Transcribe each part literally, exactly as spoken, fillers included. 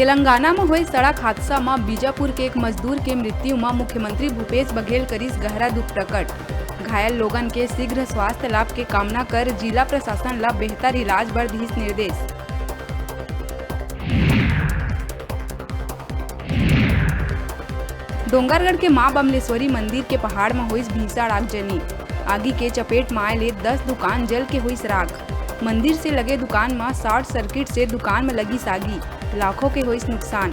तेलंगाना म होए सड़क हादसा म बीजापुर के एक मजदूर के मृत्यु म मुख्यमंत्री भूपेश बघेल करिस गहरा दुख प्रकट। घायल लोगन के शीघ्र स्वास्थ्य लाभ के कामना कर जिला प्रशासन ल बेहतर इलाज बर दिस निर्देश। डोंगरगढ़ के मां बमलेश्वरी मंदिर के पहाड़ म होइस भीषण आगजनी। आगी के चपेट म आए ले दस दुकान जल के होइस राख। मंदिर से लगे दुकान म शॉर्ट सर्किट से दुकान म लगिस आगी, लाखों के होइस नुकसान।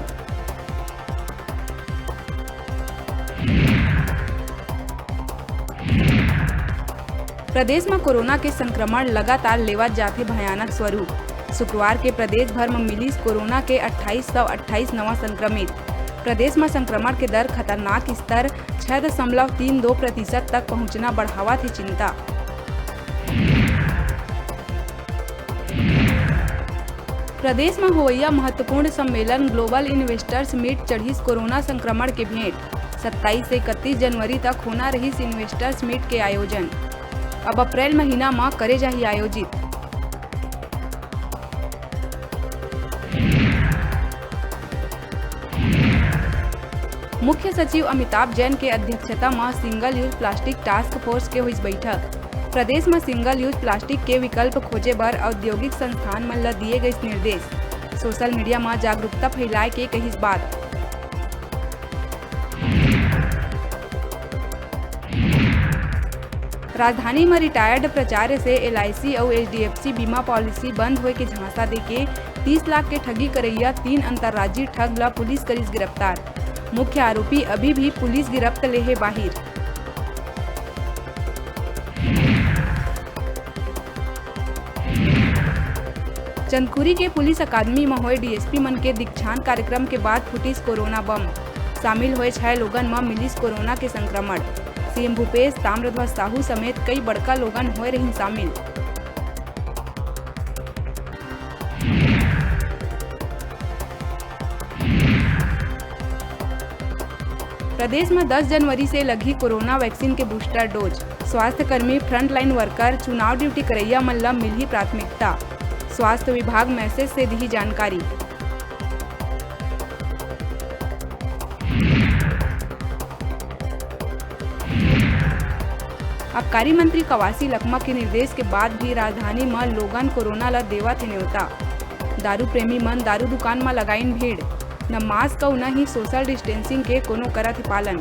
प्रदेश म कोरोना के संक्रमण लगातार लेवत जाथे भयानक स्वरूप। शुक्रवार के प्रदेश भर म मिलिस कोरोना के अट्ठाईस सौ अट्ठाईस नवा संक्रमित। प्रदेश म संक्रमण के दर खतरनाक स्तर छह दशमलव तीन दो प्रतिशत तक पहुंचना बढ़ावत हे चिंता। प्रदेश म होवइया महत्वपूर्ण सम्मेलन ग्लोबल इन्वेस्टर्स मीट चढ़िस कोरोना संक्रमण के भेंट। सत्ताईस से इकतीस जनवरी तक होना रहिस इन्वेस्टर्स मीट के आयोजन। अब अप्रैल महीना म करे जाही आयोजित। मुख्य सचिव अमिताभ जैन के अध्यक्षता म single use plastic task force के होइस बैठक। प्रदेश म सिंगल यूज प्लास्टिक के विकल्प खोजे बर औद्योगिक संस्थान मन ल दिए गइस निर्देश। सोशल मीडिया म जागरूकता फैलाए के कहिस बात। राजधानी म रिटायर्ड प्राचार्य से एलआईसी अउ एचडीएफसी बीमा पॉलिसी बंद होए के झांसा देके तीस लाख के ठगी करइया तीन अंतर्राज्यीय ठग ल पुलिस करिस गिरफ्तार। मुख्य आरोपी अभी भी पुलिस गिरफ्त ले हे बाहिर। चंदखुरी के पुलिस अकादमी म होए डीएसपी मन के दीक्षांत कार्यक्रम के बाद फूटिस कोरोना बम। शामिल होए छह लोगन म मिलिस कोरोना के संक्रमण। सीएम भूपेश, ताम्रध्वज साहू समेत कई बड़का लोगन होए रहिन शामिल। प्रदेश म दस जनवरी से लगही कोरोना वैक्सीन के बूस्टर डोज। स्वास्थ्यकर्मी, फ्रंटलाइन वर्कर, चुनाव ड्यूटी करइया मन ल मिलही प्राथमिकता। स्वास्थ्य विभाग मैसेज से दिही जानकारी। आबकारी मंत्री कवासी लखमा के निर्देश के बाद भी राजधानी म लोगन कोरोना ल देवत हे नेवता। दारू प्रेमी मन दारू दुकान म लगाइन भीड़। न मास्क अउ न ही सोशल डिस्टेंसिंग के कोनो करत हे पालन।